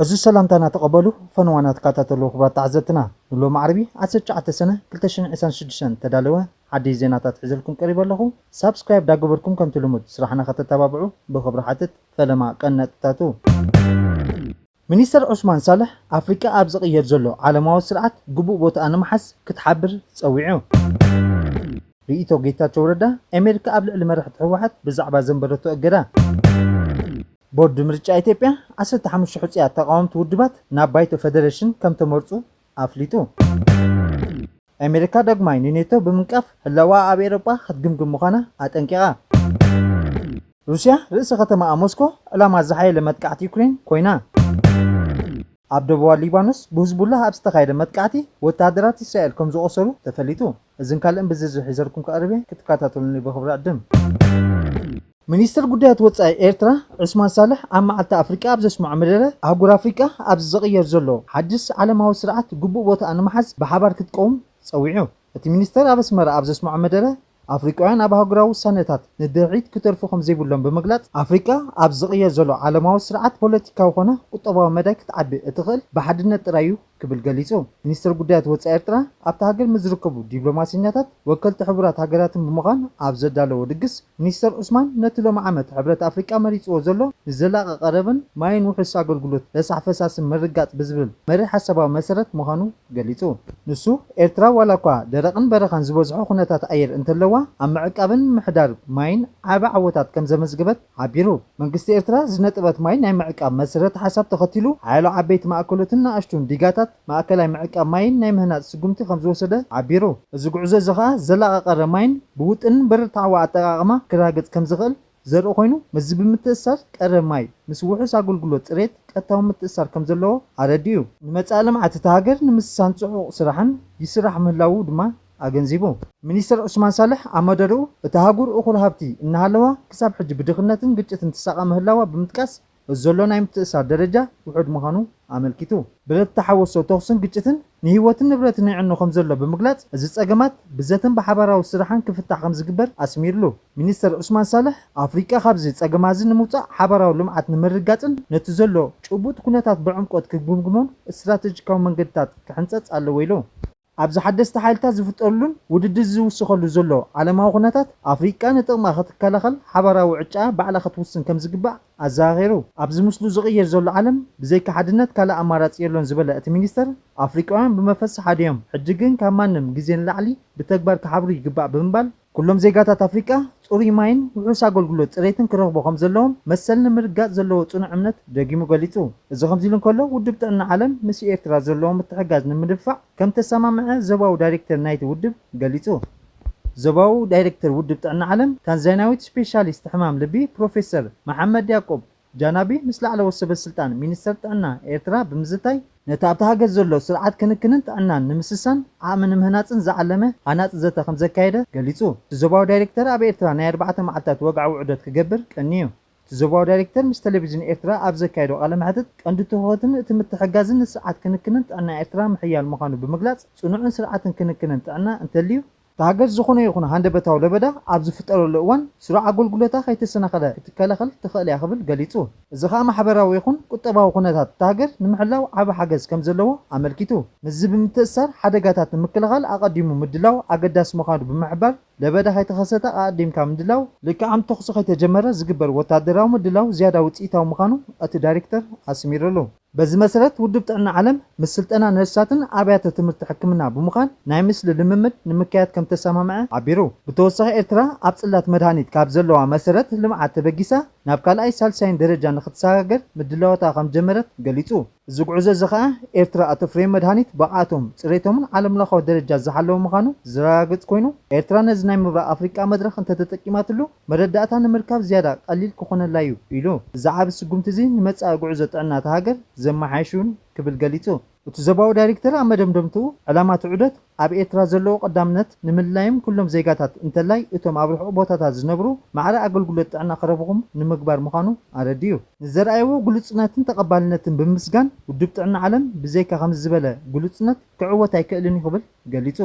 እዚ ሰላምታና ተቐበሉ፣ ፈነዋና ተከታተሉ ክቡራት ተዓዘብትና። ንሎሚ ዓርቢ ዓሰርተ ትሽዓተ ሰነ ክልተ ሽሕን ዕስራን ሽዱሽተን ተዳለወ ሓድሽ ዜናታት ሒዘልኩም ቀሪበ ኣለኹ። ሳብስክራይብ ዳገበርኩም ከምቲ ልሙድ ስራሕና ከተተባብዑ ብኽብሪ ሓትት። ፈለማ ቀን ነጥብታቱ። ሚኒስተር ዑስማን ሳልሕ ኣፍሪቃ ኣብ ዝቕየር ዘሎ ዓለማዊ ስርዓት ግቡእ ቦታኣ ንምሓዝ ክትሓብር ጸዊዑ። ርእይቶ ጌታቸው ረዳ፣ ኣሜሪካ ኣብ ልዕሊ መራሕቲ ህወሓት ብዛዕባ ዘንበረቶ እገዳ። ቦርድ ምርጫ ኢትዮጵያ ዓሰርተ ሓሙሽተ ሕጹያት ተቓወምቲ ውድባት ናብ ባይቶ ፌደሬሽን ከም ተመርጹ ኣፍሊጡ። ኣሜሪካ ዳግማይ ንኔቶ ብምንቃፍ ህላወኣ ኣብ ኤውሮጳ ክትግምግም ምዃና ኣጠንቂቓ። ሩስያ ርእሲ ከተማኣ ሞስኮ ዕላማ ዝሓየለ መጥቃዕቲ ዩክሬን ኮይና። ኣብ ደቡባዊ ሊባኖስ ብህዝቡላህ ኣብ ዝተኻየደ መጥቃዕቲ ወተሃደራት እስራኤል ከም ዝቖሰሉ ተፈሊጡ። እዝን ካልእን ብዝርዝር ሒዘልኩም ክቐርብ እየ፣ ክትከታተሉኒ ብኽብሪ ዕድም። ሚኒስትር ጉዳያት ወጻኢ ኤርትራ ዑስማን ሳልሕ ኣብ መዓልቲ ኣፍሪቃ ኣብ ዘስምዖ መደረ፣ ኣህጉር ኣፍሪቃ ኣብዚ ዝቕየር ዘሎ ሓድሽ ዓለማዊ ስርዓት ግቡእ ቦታኣ ንምሓዝ ብሓባር ክትቀውም ጸዊዑ። እቲ ሚኒስተር ኣብ ኣስመራ ኣብ ዘስምዖ መደረ፣ ኣፍሪቃውያን ኣብ ኣህጉራዊ ውሳነታት ንድሕሪት ክተርፉ ከም ዘይብሎም ብምግላጽ፣ ኣፍሪቃ ኣብ ዝቕየር ዘሎ ዓለማዊ ስርዓት ፖለቲካዊ ኮነ ቁጠባዊ መዳይ ክትዓቢ እትኽእል ብሓድነት ጥራይ እዩ ክብል ገሊጹ። ሚኒስተር ጉዳያት ወጻኢ ኤርትራ ኣብታ ሃገር ምስ ዝርከቡ ዲፕሎማሰኛታት፣ ወከልቲ ሕቡራት ሃገራትን ብምዃን ኣብ ዘዳለዎ ድግስ፣ ሚኒስተር ዑስማን ነቲ ሎሚ ዓመት ሕብረት ኣፍሪቃ መሪጽዎ ዘሎ ንዘላቒ ቀረብን ማይን ውሑስ ኣገልግሎት ረሳሕ ፈሳስን ምርግጋጽ ብዝብል መሪሕ ሓሳባዊ መሰረት ምዃኑ ገሊጹ። ንሱ፣ ኤርትራ ዋላ እኳ ደረቕን በረኻን ዝበዝሖ ኩነታት ኣየር እንተለዋ፣ ኣብ ምዕቃብን ምሕዳር ማይን ዓቢ ዓወታት ከም ዘመዝገበት ሓቢሩ። መንግስቲ ኤርትራ ዝነጥበት ማይ ናይ ምዕቃብ መሰረት ሓሳብ ተኸቲሉ፣ ሓያሎ ዓበይቲ ማእከሎትን ንኣሽቱን ዲጋታት ማእከላይ ምዕቃብ ማይን ናይ ምህናጽ ስጉምቲ ከም ዝወሰደ ሓቢሩ። እዚ ጉዕዞ እዚ ኸኣ ዘላቒ ቀረብ ማይን ብውጥንን ብርትዓዊ ኣጠቓቕማ ክረጋገጽ ከም ዝኽእል ዘርኢ ኮይኑ፣ ምስዚ ብምትእስሳር ቀረብ ማይ ምስ ውሑስ ኣገልግሎት ጽሬት ቀጥታዊ ምትእስሳር ከም ዘለዎ ኣረዲኡ። ንመጻኢ ልምዓት እታ ሃገር ንምስሳን ጽዑቕ ስራሕን ይስራሕ ምህላዉ ድማ ኣገንዚቡ። ሚኒስተር ዑስማን ሳልሕ ኣብ መደርኡ፣ እታ ኣህጉር እኹል ሃብቲ እናሃለዋ ክሳብ ሕጂ ብድኽነትን ግጭትን ትሳቐ ምህላዋ ብምጥቃስ፣ እዚ ዘሎ ናይ ምትእስሳር ደረጃ ውሑድ ምዃኑ ኣመልኪቱ። ብረት እተሓወሶ ተኹስን ግጭትን ንህይወትን ንብረትን የዕኑ ከም ዘሎ ብምግላጽ፣ እዚ ጸገማት ብዘተን ብሓባራዊ ስራሕን ክፍታሕ ከም ዝግበር ኣስሚርሉ። ሚኒስተር ዑስማን ሳልሕ፣ ኣፍሪቃ ካብዚ ጸገማዚ ንምውጻእ ሓባራዊ ልምዓት ንምርግጋጽን ነቲ ዘሎ ጭቡጥ ኩነታት ብዕምቆት ክግምግሞን ስትራተጂካዊ መንገድታት ክሕንጸጽ ኣለዎ ኢሉ። ኣብዚ ሓደስቲ ሓይልታት ዝፍጠሩሉን ውድድር ዝውስኸሉ ዘሎ ዓለማዊ ኩነታት፣ ኣፍሪቃ ንጥቕማ ክትከላኸል ሓባራዊ ዕጫኣ ባዕላ ክትውስን ከም ዝግባእ ኣዘኻኺሩ። ኣብዚ ምስሉ ዝቕየር ዘሎ ዓለም ብዘይካ ሓድነት ካልእ ኣማራጺ የሎን ዝበለ እቲ ሚኒስተር፣ ኣፍሪቃውያን ብመፈስ ሓደ እዮም፣ ሕጂ ግን ካብ ማንም ግዜ ንላዕሊ ብተግባር ክሓብሩ ይግባእ ብምባል፣ ኩሎም ዜጋታት ኣፍሪቃ ጽሩይ ማይን ውሑስ ኣገልግሎት ጽሬትን ክረኽቡ ከም ዘለዎም መሰል ንምርግጋጽ ዘለዎ ጽኑዕ እምነት ደጊሙ ገሊጹ። እዚ ከምዚ ኢሉ እንከሎ፣ ውድብ ጥዕና ዓለም ምስ ኤርትራ ዘለዎ ምትሕግጋዝ ንምድንፋዕ ከም ተሰማምዐ ዞባዊ ዳይሬክተር ናይቲ ውድብ ገሊጹ። ዞባዊ ዳይሬክተር ውድብ ጥዕና ዓለም፣ ታንዛንያዊት ስፔሻሊስት ሕማም ልቢ ፕሮፌሰር መሓመድ ያዕቆብ ጃናቢ ምስ ላዕለዎት ሰበ ስልጣን ሚኒስተር ጥዕና ኤርትራ ብምዝታይ፣ ነቲ ኣብታ ሃገር ዘሎ ስርዓት ክንክንን ጥዕናን ንምስሳን ዓቕሚ ንምህናጽን ዝዓለመ ሃናጺ ዘተ ከም ዘካየደ ገሊጹ። እቲ ዞባዊ ዳይሬክተር ኣብ ኤርትራ ናይ ኣርባዕተ መዓልታት ወግዓዊ ዑደት ክገብር ቀንዩ። እቲ ዞባዊ ዳይሬክተር ምስ ቴሌቪዥን ኤርትራ ኣብ ዘካየዶ ቃለ መሕትት፣ ቀንዲ ትኹረትን እቲ ምትሕግጋዝን ንስርዓት ክንክንን ጥዕና ኤርትራ ምሕያል ምዃኑ ብምግላጽ፣ ጽኑዕን ስርዓትን ክንክንን ጥዕና እንተልዩ፣ እታ ሃገር ዝኾነ ይኹን ሃንደበታዊ ለበዳ ኣብ ዝፍጠረሉ እዋን፣ ስሩዕ ኣገልግሎታ ከይተሰናኸለ ክትከላኸል ትኽእል እያ ክብል ገሊጹ። እዚ ኸኣ ማሕበራዊ ይኹን ቁጠባዊ ኩነታት እታ ሃገር ንምሕላው ዓቢ ሓገዝ ከም ዘለዎ ኣመልኪቱ። ምስዚ ብምትእስሳር፣ ሓደጋታት ንምክልኻል ኣቐዲሙ ምድላው ኣገዳሲ ምዃኑ ብምሕባር፣ ለበዳ ከይተኸሰተ ኣቐዲምካ ምድላው፣ ልክዕ ከም ተኹሲ ከይተጀመረ ዝግበር ወታደራዊ ምድላው ዝያዳ ውጽኢታዊ ምዃኑ እቲ ዳይሬክተር ኣስሚሩሉ። በዚ መሰረት፣ ውድብ ጥዕና ዓለም ምስ ስልጠና ነርሳትን ኣብያተ ትምህርቲ ሕክምና ብምዃን ናይ ምስሊ ልምምድ ንምክያድ ከም ተሰማምዐ ሓቢሩ። ብተወሳኺ፣ ኤርትራ ኣብ ጽላት መድሃኒት ካብ ዘለዋ መሰረት ልምዓት ተበጊሳ ናብ ካልኣይ ሳልሳይን ደረጃ ንኽትሰጋገር ምድላዋታ ከም ጀመረት ገሊጹ። እዚ ጉዕዞ እዚ ኸኣ፣ ኤርትራ እተፍርዮም መድሃኒት ብቕዓቶም፣ ጽሬቶምን ዓለምለኻዊ ደረጃ ዝሓለወ ምዃኑ ዘረጋግጽ ኮይኑ፣ ኤርትራ ነዚ ናይ ምብራቕ ኣፍሪቃ መድረኽ እንተተጠቂማትሉ፣ መረዳእታ ንምርካብ ዝያዳ ቀሊል ክኾነላ እዩ ኢሉ። እዚ ዓቢ ስጉምቲ እዚ ንመጻኢ ጉዕዞ ጥዕና እታ ሃገር ዘመሓይሽ እውን ክብል ገሊጹ። እቲ ዞባዊ ዳይሬክተር ኣብ መደምደምትኡ፣ ዕላማ እቲ ዑደት ኣብ ኤርትራ ዘለዎ ቀዳምነት ንምልላይን ኩሎም ዜጋታት እንተላይ እቶም ኣብ ርሑቕ ቦታታት ዝነብሩ ማዕረ ኣገልግሎት ጥዕና ክረኽቡም ንምግባር ምዃኑ ኣረዲኡ። ንዘርኣይዎ ግሉጽነትን ተቐባልነትን ብምምስጋን፣ ውድብ ጥዕና ዓለም ብዘይካ ከምዚ ዝበለ ግሉጽነት ክዕወት ኣይክእልን እዩ ክብል ገሊጹ።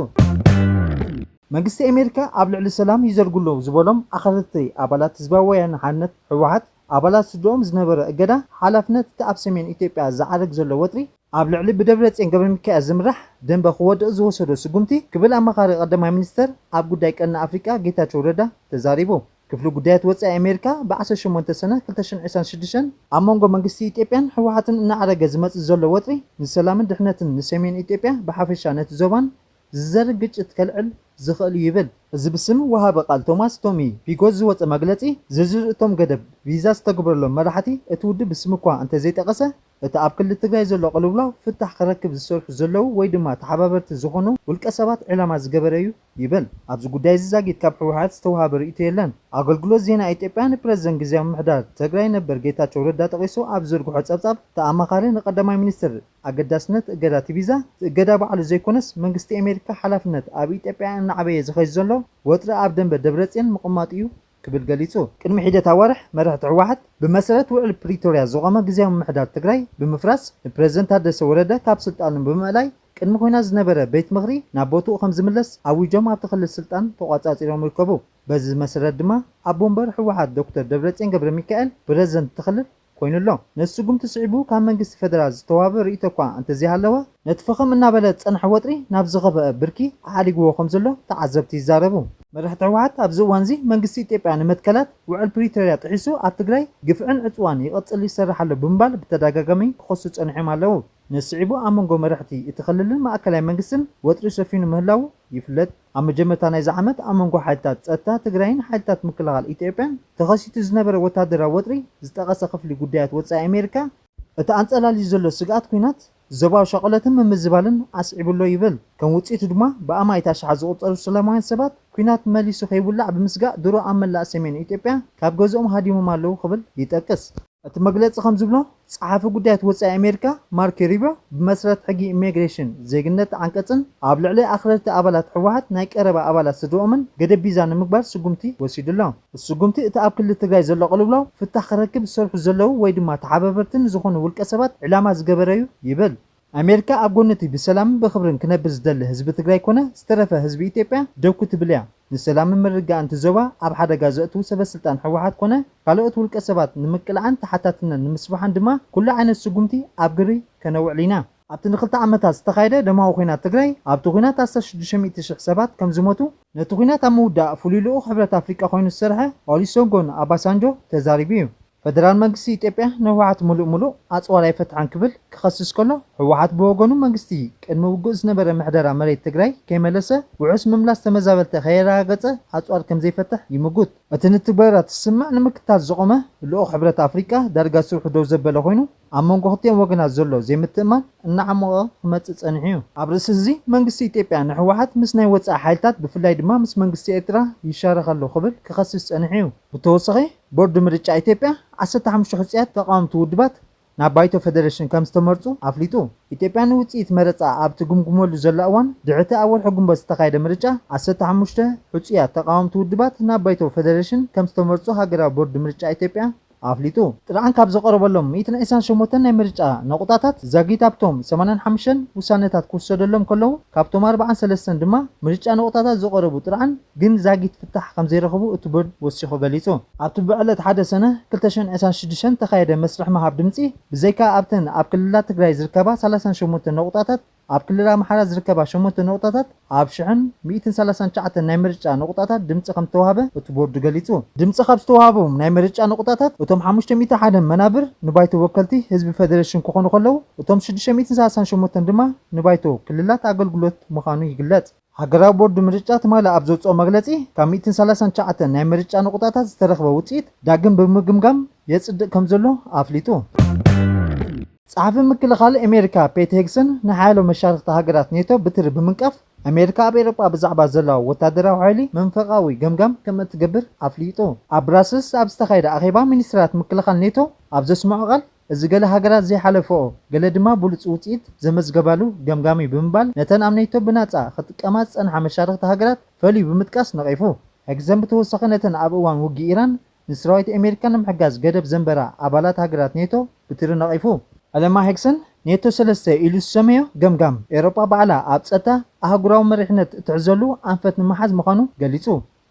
መንግስቲ ኣሜሪካ ኣብ ልዕሊ ሰላም ይዘርጉ ኣለዉ ዝበሎም ኣኽረርቲ ኣባላት ህዝባዊ ወያነ ሓርነት ህወሓት ኣባላት ስድርኦም ዝነበረ እገዳ፣ ሓላፍነት እቲ ኣብ ሰሜን ኢትዮጵያ ዝዓርግ ዘሎ ወጥሪ፣ ኣብ ልዕሊ ብደብረጽዮን ገብረሚካኤል ዝምራሕ ደንበ ክወድቕ ዝወሰዶ ስጉምቲ ክብል ኣማኻሪ ቀዳማይ ሚኒስተር ኣብ ጉዳይ ቀርኒ ኣፍሪቃ ጌታቸው ረዳ ተዛሪቡ። ክፍሊ ጉዳያት ወጻኢ ኣሜሪካ ብ ዓሰርተ ሸሞንተ ሰነ ክልተ ሽሕን ዕስራን ሽዱሽተን ኣብ መንጎ መንግስቲ ኢትዮጵያን ህወሓትን እናዓረገ ዝመጽእ ዘሎ ወጥሪ ንሰላምን ድሕነትን ንሰሜን ኢትዮጵያ ብሓፈሻ ነቲ ዞባን ዝዘርግ ግጭት ከልዕል ዝኽእል እዩ ይብል። እዚ ብስም ወሃቢ ቃል ቶማስ ቶሚ ፒጎዝ ዝወጸ መግለጺ፣ ዝርዝር እቶም ገደብ ቪዛ ዝተግበረሎም መራሕቲ እቲ ውድብ ብስም እኳ እንተዘይጠቐሰ፣ እቲ ኣብ ክልል ትግራይ ዘሎ ቅልውላው ፍታሕ ክረክብ ዝሰርሑ ዘለዉ ወይ ድማ ተሓባበርቲ ዝኾኑ ውልቀ ሰባት ዕላማ ዝገበረ እዩ ይብል። ኣብዚ ጉዳይ እዚ ዛጊት ካብ ህወሓት ዝተውሃበ ርእይቶ የለን። ኣገልግሎት ዜና ኢትዮጵያ ንፕረዚደንት ግዝያዊ ምምሕዳር ትግራይ ነበር ጌታቸው ረዳ ጠቒሱ ኣብ ዝዘርግሖ ጸብጻብ፣ እቲ ኣማኻሪ ንቀዳማይ ሚኒስትር ኣገዳስነት እገዳ እቲ ቪዛ፣ እቲ እገዳ ባዕሉ ዘይኮነስ መንግስቲ ኣሜሪካ ሓላፍነት ኣብ ኢትዮጵያ እናዓበየ ዝኸይድ ዘሎ ወጥሪ ኣብ ደንበ ደብረጽዮን ምቕማጡ እዩ ክብል ገሊጹ። ቅድሚ ሒደት ኣዋርሕ መራሕቲ ህወሓት ብመሰረት ውዕል ፕሪቶርያ ዝቖመ ግዝያዊ ምምሕዳር ትግራይ ብምፍራስ ንፕረዚደንት ታደሰ ወረደ ካብ ስልጣኑ ብምእላይ ቅድሚ ኲናት ዝነበረ ቤት ምኽሪ ናብ ቦትኡ ከም ዝምለስ ኣዊጆም ኣብቲ ክልል ስልጣን ተቋጻጺሮም ይርከቡ። በዚ መሰረት ድማ ኣቦ ወንበር ህወሓት ዶክተር ደብረጽዮን ገብረ ሚካኤል ፕረዚደንት እቲ ክልል ኮይኑ ኣሎ። ነቲ ስጉምቲ ስዒቡ ካብ መንግስቲ ፌደራል ዝተዋህበ ርእይቶ እኳ እንተዘይሃለወ፣ ነቲ ፈኸም እናበለ ዝጸንሐ ወጥሪ ናብ ዝኸፍአ ብርኪ ኣዕሪግዎ ከም ዘሎ ተዓዘብቲ ይዛረቡ። መራሕቲ ህወሓት ኣብዚ እዋንዚ መንግስቲ ኢትዮጵያ ንመትከላት ውዕል ፕሪቶርያ ጥሒሱ ኣብ ትግራይ ግፍዕን ዕጽዋን ይቐጽል ይሰርሕ ኣሎ ብምባል ብተደጋጋሚ ክኸሱ ጸኒሖም ኣለዉ። ነዚ ስዒቡ ኣብ መንጎ መራሕቲ እቲ ክልልን ማእከላይ መንግስትን ወጥሪ ሰፊኑ ምህላዉ ይፍለጥ። ኣብ መጀመርታ ናይዚ ዓመት ኣብ መንጎ ሓይልታት ጸጥታ ትግራይን ሓይልታት ምክልኻል ኢትዮጵያን ተኸሲቱ ዝነበረ ወታደራዊ ወጥሪ ዝጠቐሰ ክፍሊ ጉዳያት ወጻኢ ኣሜሪካ፣ እቲ ኣንጸላልዩ ዘሎ ስግኣት ኲናት ዞባዊ ሻቕሎትን ምምዝባልን ኣስዒቡ ኣሎ ይብል። ከም ውጽኢቱ ድማ ብኣማኢት ኣሽሓት ዝቑጸሩ ሰላማውያን ሰባት ኲናት መሊሱ ከይውላዕ ብምስጋእ ድሮ ኣብ መላእ ሰሜን ኢትዮጵያ ካብ ገዝኦም ሃዲሞም ኣለዉ ክብል ይጠቅስ። እቲ መግለጺ ከም ዝብሎ፣ ጸሓፊ ጉዳያት ወጻኢ ኣሜሪካ ማርኮ ሩቢዮ ብመሰረት ሕጊ ኢሚግሬሽን ዜግነት ዓንቀጽን ኣብ ልዕሊ ኣኽረርቲ ኣባላት ህወሓት ናይ ቀረባ ኣባላት ስድርኦምን ገደብ ቪዛ ንምግባር ስጉምቲ ወሲዱ ኣሎ። እቲ ስጉምቲ እቲ ኣብ ክልል ትግራይ ዘሎ ቅልውላው ፍታሕ ክረክብ ዝሰርሑ ዘለዉ ወይ ድማ ተሓባበርቲ ንዝኾኑ ውልቀ ሰባት ዕላማ ዝገበረ እዩ ይብል። ኣሜሪካ ኣብ ጎኒ እቲ ብሰላምን ብኽብርን ክነብር ዝደሊ ህዝቢ ትግራይ ኮነ ዝተረፈ ህዝቢ ኢትዮጵያ ደው ክትብል እያ። ንሰላምን ምርግጋእን እቲ ዞባ ኣብ ሓደጋ ዘእትዉ ሰበ ስልጣን ህወሓት ኮነ ካልኦት ውልቀ ሰባት ንምቅላዕን ተሓታትነት ንምስፋሕን ድማ ኩሉ ዓይነት ስጉምቲ ኣብ ግብሪ ከነውዕል ኢና። ኣብቲ ንክልተ ዓመታት ዝተኻየደ ደማዊ ኲናት ትግራይ፣ ኣብቲ ኲናት ኣስታት ሽዱሽተ ሚእቲ ሽሕ ሰባት ከም ዝሞቱ፣ ነቲ ኲናት ኣብ ምውዳእ ፍሉይ ልኡኽ ሕብረት ኣፍሪቃ ኮይኑ ዝሰርሐ ኦሉሰጎን ኣባሳንጆ ተዛሪቡ እዩ። ፈደራል መንግስቲ ኢትዮጵያ ንህወሓት ምሉእ ምሉእ ኣጽዋር ኣይፈትሓን ክብል ክኸስስ ከሎ፣ ህወሓት ብወገኑ መንግስቲ ቅድሚ ውግእ ዝነበረ ምሕደራ መሬት ትግራይ ከይመለሰ፣ ውሑስ ምምላስ ተመዛበልቲ ከየረጋገጸ ኣጽዋር ከም ዘይፈትሕ ይምጉት። እቲ ንትግበራ ትስማዕ ንምክትታል ዝቖመ ልኡኽ ሕብረት ኣፍሪቃ ዳርጋ ስርሑ ደው ዘበለ ኮይኑ፣ ኣብ መንጎ ክልቲኦም ወገናት ዘሎ ዘይምትእምማን እናዓሞቐ ክመጽእ ጸኒሑ እዩ። ኣብ ርእሲ እዚ መንግስቲ ኢትዮጵያ ንህወሓት ምስ ናይ ወጻኢ ሓይልታት ብፍላይ ድማ ምስ መንግስቲ ኤርትራ ይሻረኽ ኣሎ ክብል ክኸስስ ጸኒሑ እዩ። ብተወሳኺ ቦርድ ምርጫ ኢትዮጵያ ዓሰርተ ሓሙሽተ ሕጹያት ተቓወምቲ ውድባት ናብ ባይቶ ፌደሬሽን ከም ዝተመርጹ ኣፍሊጡ። ኢትዮጵያ ንውጽኢት መረጻ ኣብ ትግምግመሉ ዘላ እዋን ድሕርቲ ኣብ ወርሒ ግንቦት ዝተኻየደ ምርጫ ዓሰርተ ሓሙሽተ ሕጹያት ተቓወምቲ ውድባት ናብ ባይቶ ፌደሬሽን ከም ዝተመርጹ ሃገራዊ ቦርድ ምርጫ ኢትዮጵያ ኣፍሊጡ። ጥርዓን ካብ ዝቐረበሎም ሚእትን ዕስራን ሸሞንተን ናይ ምርጫ ነቑጣታት ዛጊት ኣብቶም ሰማንያን ሓሙሽተን ውሳነታት ክውሰደሎም ከለዉ፣ ካብቶም ኣርባዓን ሰለስተን ድማ ምርጫ ነቑጣታት ዝቐረቡ ጥርዓን ግን ዛጊት ፍታሕ ከም ዘይረኸቡ እቲ ቦርድ ወሲኹ ገሊጹ። ኣብቲ ብዕለት ሓደ ሰነ ክልተ ሽሕን ዕስራን ሽዱሽተን ተኻየደ መስርሕ ምሃብ ድምጺ፣ ብዘይካ ኣብተን ኣብ ክልላት ትግራይ ዝርከባ ሰላሳን ሸሞንተን ነቑጣታት፣ ኣብ ክልል ኣምሓራ ዝርከባ ሸሞንተ ነቑጣታት ኣብ ሽሕን ሚእትን ሰላሳን ትሽዓተን ናይ ምርጫ ነቑጣታት ድምጺ ከም ዝተዋህበ እቲ ቦርድ ገሊጹ። ድምጺ ካብ ዝተዋህቦም ናይ ምርጫ ነቑጣታት እቶም ሓሙሽተ ሚእቲ ሓደ መናብር ንባይቶ ወከልቲ ህዝቢ ፌደሬሽን ክኾኑ ከለዉ፣ እቶም ሽዱሽተ ሚእትን ሰላሳን ሸሞንተን ድማ ንባይቶ ክልላት ኣገልግሎት ምዃኑ ይግለጽ። ሃገራዊ ቦርድ ምርጫ ትማሊ ኣብ ዘውጽኦ መግለጺ፣ ካብ ሚእትን ሰላሳን ትሽዓተን ናይ ምርጫ ነቑጣታት ዝተረኽበ ውጽኢት ዳግም ብምግምጋም የጽድቕ ከም ዘሎ ኣፍሊጡ። ጸሓፊ ምክልኻል ኣሜሪካ ፔት ሄግሰን ንሓያሎ መሻርኽቲ ሃገራት ኔቶ ብትሪ ብምንቃፍ፣ ኣሜሪካ ኣብ ኤውሮጳ ብዛዕባ ዘለዋ ወታደራዊ ሓይሊ መንፈቓዊ ገምጋም ከም እትገብር ኣፍሊጡ። ኣብ ብራስልስ ኣብ ዝተኻየደ ኣኼባ ሚኒስትራት ምክልኻል ኔቶ ኣብ ዘስምዖ ቃል፣ እዚ ገለ ሃገራት ዘይሓለፈኦ፣ ገለ ድማ ብሉጽ ውጽኢት ዘመዝገባሉ ገምጋም እዩ ብምባል፣ ነተን ኣብ ኔቶ ብናጻ ክጥቀማ ዝጸንሓ መሻርኽቲ ሃገራት ፈልዩ ብምጥቃስ ነቒፉ። ሄግሰን ብተወሳኺ ነተን ኣብ እዋን ውግእ ኢራን ንሰራዊት ኣሜሪካ ንምሕጋዝ ገደብ ዘንበራ ኣባላት ሃገራት ኔቶ ብትሪ ነቒፉ። ዕለማ ሄግሰን ኔቶ ሰለስተ ኢሉ ዝሰመዮ ገምጋም፣ ኤውሮጳ ባዕላ ኣብ ጸጥታ ኣህጉራዊ መሪሕነት እትሕዘሉ ኣንፈት ንምሓዝ ምዃኑ ገሊጹ።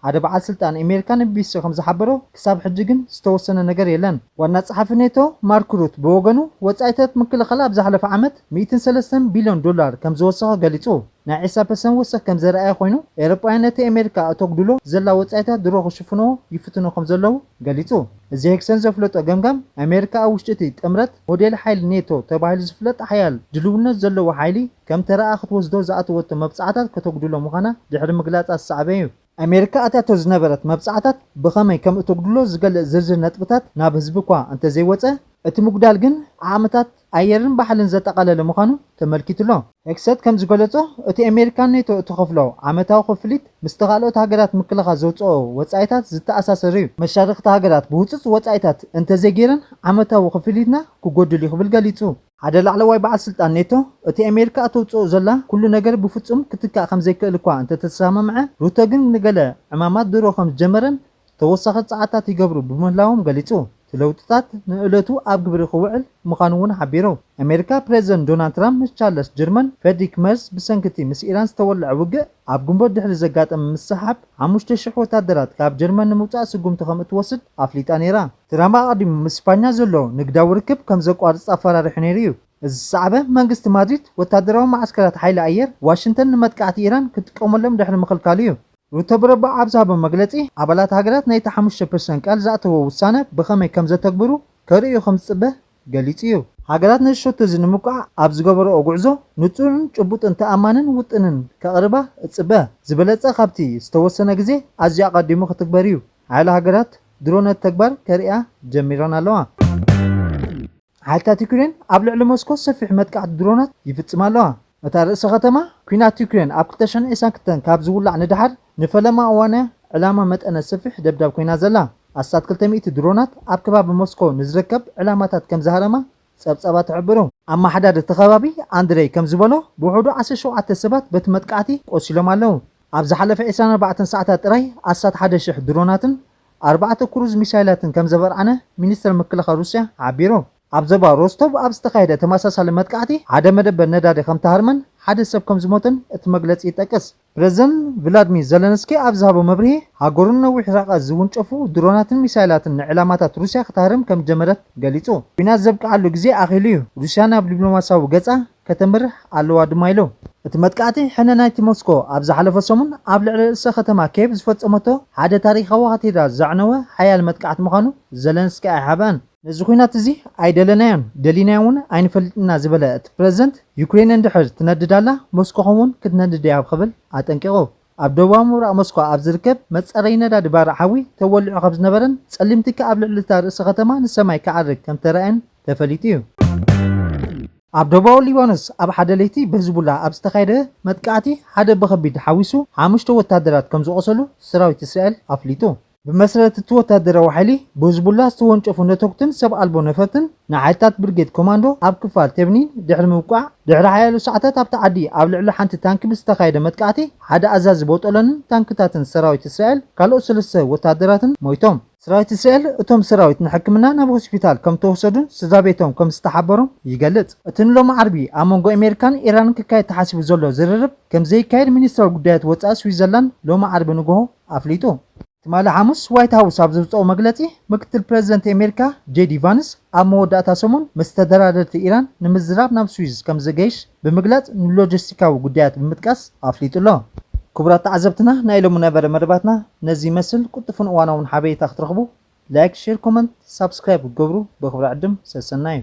ሓደ በዓል ስልጣን ኣሜሪካ ንቢቢሲ ከም ዝሓበሮ፣ ክሳብ ሕጂ ግን ዝተወሰነ ነገር የለን። ዋና ጸሓፊ ኔቶ ማርክ ሩት ብወገኑ፣ ወጻኢታት ምክልኻል ኣብ ዝሓለፈ ዓመት ሚእትን ሰለስተን ቢልዮን ዶላር ከም ዝወሰኸ ገሊጹ። ናይ ዕስራ ፐርሰንት ወሰኽ ከም ዘርኣየ ኮይኑ፣ ኤውሮጳውያን ነቲ ኣሜሪካ እተጉድሎ ዘላ ወጻኢታት ድሮ ክሽፍንዎ ይፍትኑ ከም ዘለዉ ገሊጹ። እዚ ሄግሰን ዘፍለጦ ገምጋም፣ ኣሜሪካ ኣብ ውሽጢ እቲ ጥምረት ሞዴል ሓይሊ ኔቶ ተባሂሉ ዝፍለጥ ሓያል ድልውነት ዘለዎ ሓይሊ ከም ተራኣ ክትወስዶ ዝኣተወቶ መብጻዕታት ከተጉድሎ ምዃና ድሕሪ ምግላጻ ዝሰዓበ እዩ። ኣሜሪካ ኣትያቶ ዝነበረት መብጻዕታት ብኸመይ ከም እተጉድሎ ዝገልጽ ዝርዝር ነጥብታት ናብ ህዝቢ እኳ እንተዘይወጸ፣ እቲ ምጉዳል ግን ዓቕምታት ኣየርን ባሕርን ዘጠቓለለ ምዃኑ ተመልኪቱ ኣሎ። ሄግሰት ከም ዝገለጾ፣ እቲ ኣሜሪካን ኔቶ እትኸፍሎ ዓመታዊ ክፍሊት ምስቲ ካልኦት ሃገራት ምክልኻል ዘውጽኦ ወጻኢታት ዝተኣሳሰር እዩ። መሻርኽቲ ሃገራት ብህጹጽ ወጻኢታት እንተዘይገይረን ዓመታዊ ክፍሊትና ክጎድል እዩ ክብል ገሊጹ። ሓደ ላዕለዋይ በዓል ስልጣን ኔቶ፣ እቲ ኣሜሪካ እተውጽኦ ዘላ ኩሉ ነገር ብፍጹም ክትካእ ከም ዘይክእል እኳ እንተተሰማምዐ፣ ሩቶ ግን ንገለ ዕማማት ድሮ ከም ዝጀመረን ተወሳኺ ጸዓታት ይገብሩ ብምህላዎም ገሊጹ። እቲ ለውጥታት ንእለቱ ኣብ ግብሪ ክውዕል ምዃኑ እውን ሓቢሩ። ኣሜሪካ ፕሬዚደንት ዶናልድ ትራምፕ ምስ ቻርለስ ጀርመን ፍሬድሪክ መርዝ ብሰንኪ እቲ ምስ ኢራን ዝተወልዐ ውግእ ኣብ ግንቦት ድሕሪ ዘጋጠመ ምስሕሓብ ሓሙሽተ ሽሕ ወታደራት ካብ ጀርመን ንምውጻእ ስጉምቲ ከም እትወስድ ኣፍሊጣ ነይራ። ትራምፕ ኣቐዲሙ ምስ ስፓኛ ዘሎ ንግዳዊ ርክብ ከም ዘቋርጽ ኣፈራሪሑ ነይሩ እዩ። እዚ ዝሰዓበ መንግስቲ ማድሪድ ወታደራዊ መዓስከራት ሓይሊ ኣየር ዋሽንግተን ንመጥቃዕቲ ኢራን ክትጥቀመሎም ድሕሪ ምኽልካሉ እዩ። ሩቶ ብረቡዕ ኣብ ዝሃቦ መግለጺ፣ ኣባላት ሃገራት ናይቲ ሓሙሽተ ፐርሰንት ቃል ዝኣተዎ ውሳነ ብኸመይ ከም ዘተግብሩ ከርእዩ ከም ዝጽበ ገሊጹ እዩ። ሃገራት ነቲ ሸቶ እዚ ንምውቃዕ ኣብ ዝገበረኦ ጉዕዞ ንጹርን ጭቡጥን ተኣማንን ውጥንን ከቕርባ እጽበ። ዝበለጸ ካብቲ ዝተወሰነ ግዜ ኣዝዩ ኣቐዲሙ ክትግበር እዩ። ሓያሎ ሃገራት ድሮ ነቲ ተግባር ከርእያ ጀሚረን ኣለዋ። ሓይልታት ዩክሬን ኣብ ልዕሊ ሞስኮ ሰፊሕ መጥቃዕቲ ድሮናት ይፍጽማ ኣለዋ። እታ ርእሰ ከተማ ኲናት ዩክሬን ኣብ ክልተ ሽሕን ዕስራን ክልተን ካብ ዝውላዕ ንደሓር ንፈለማ እዋን ዕላማ መጠነ ሰፊሕ ደብዳብ ኮይና ዘላ። ኣስታት ክልተ ሚእቲ ድሮናት ኣብ ከባቢ ሞስኮ ንዝርከብ ዕላማታት ከም ዝሃረማ ጸብጻባት ይሕብሩ። ኣመሓዳሪ እቲ ከባቢ ኣንድሬይ ከም ዝበሎ፣ ብውሕዱ ዓሰርተ ሸውዓተ ሰባት በቲ መጥቃዕቲ ቆሲሎም ኣለዉ። ኣብ ዝሓለፈ ዕስራን ኣርባዕተን ሰዓታት ጥራይ ኣስታት ሓደ ሽሕ ድሮናትን ኣርባዕተ ክሩዝ ሚሳይላትን ከም ዘበርዓነ ሚኒስተር ምክልኻል ሩስያ ሓቢሩ። ኣብ ዞባ ሮስቶቭ ኣብ ዝተኻየደ ተመሳሳሊ መጥቃዕቲ ሓደ መደበር ነዳዲ ከም ተሃርመን ሓደ ሰብ ከም ዝሞተን እቲ መግለጺ ይጠቅስ። ፕረዚደንት ቭላድሚር ዘለንስኪ ኣብ ዝሃቦ መብርሂ፣ ሃገሩ ንነዊሕ ርሕቀት ዝውንጨፉ ድሮናትን ሚሳይላትን ንዕላማታት ሩስያ ክትሃርም ከም ጀመረት ገሊጹ። ኲናት ዘብቅዓሉ ግዜ ኣኺሉ እዩ፣ ሩስያ ናብ ዲፕሎማስያዊ ገጻ ከተምርሕ ኣለዋ ድማ ኢሉ። እቲ መጥቃዕቲ ሕነ ናይቲ ሞስኮ ኣብ ዝሓለፈ ሰሙን ኣብ ልዕሊ ርእሰ ከተማ ኬቭ ዝፈጸመቶ ሓደ ታሪኻዊ ካቴድራል ዘዕነወ ሓያል መጥቃዕቲ ምዃኑ ዘለንስኪ ኣይሓብአን። ነዚ ኲናት እዚ ኣይደለናዮን፣ ደሊናዮ እውን ኣይንፈልጥና ዝበለ እቲ ፕረዚደንት፣ ዩክሬን እንድሕር ትነድድ ኣላ፣ ሞስኮ እውን ክትነድድ እያ ክብል ኣጠንቂቑ። ኣብ ደቡባዊ ምብራቕ ሞስኮ ኣብ ዝርከብ መጻረዪ ነዳዲ ባርዕ ሓዊ ተወሊዑ ከም ዝነበረን ጸሊም ትኪ ኣብ ልዕሊ እታ ርእሰ ከተማ ንሰማይ ክዓርግ ከም ተራእየን ተፈሊጡ እዩ። ኣብ ደቡባዊ ሊባኖስ ኣብ ሓደ ለይቲ ብህዝቡላ ኣብ ዝተኻየደ መጥቃዕቲ ሓደ ብኸቢድ ሓዊሱ ሓሙሽተ ወታደራት ከም ዝቖሰሉ ሰራዊት እስራኤል ኣፍሊጡ። ብመሰረት እቲ ወታደራዊ ሓይሊ፣ ብህዝቡላ ዝተወንጨፉ ነተጉትን ሰብ ኣልቦ ነፈርትን ንሓይልታት ብርጌድ ኮማንዶ ኣብ ክፋል ቴብኒን ድሕሪ ምውቃዕ፣ ድሕሪ ሓያሎ ሰዓታት ኣብቲ ዓዲ ኣብ ልዕሊ ሓንቲ ታንኪ ብዝተኻየደ መጥቃዕቲ ሓደ ኣዛዚ ቦጦሎንን ታንክታትን ሰራዊት እስራኤል ካልኦት ሰለስተ ወታደራትን ሞይቶም። ሰራዊት እስራኤል እቶም ሰራዊት ንሕክምና ናብ ሆስፒታል ከም ተወሰዱን ስድራ ቤቶም ከም ዝተሓበሩን ይገልጽ። እቲ ንሎሚ ዓርቢ ኣብ መንጎ ኣሜሪካን ኢራንን ክካየድ ተሓሲቡ ዘሎ ዝርርብ ከም ዘይካየድ ሚኒስትራዊ ጉዳያት ወጻኢ ስዊዘርላንድ ሎሚ ዓርቢ ንግሆ ኣፍሊጡ። ትማሊ ሓሙስ ዋይት ሃውስ ኣብ ዘውጽኦ መግለጺ፣ ምክትል ፕረዚደንት ኣሜሪካ ጄዲ ቫንስ ኣብ መወዳእታ ሰሙን ምስ ተደራደርቲ ኢራን ንምዝራብ ናብ ስዊዝ ከም ዝገይሽ ብምግላጽ፣ ንሎጂስቲካዊ ጉዳያት ብምጥቃስ ኣፍሊጡ ኣሎ። ክቡራት ተዓዘብትና፣ ናይ ሎሚ ነበረ መደባትና ነዚ ይመስል። ቅልጡፍን እዋናውን ሓበሬታ ክትረኽቡ ላይክ፣ ሼር፣ ኮመንት፣ ሳብስክራይብ ክትገብሩ ብኽብሪ ዕድም ሰሰናዩ።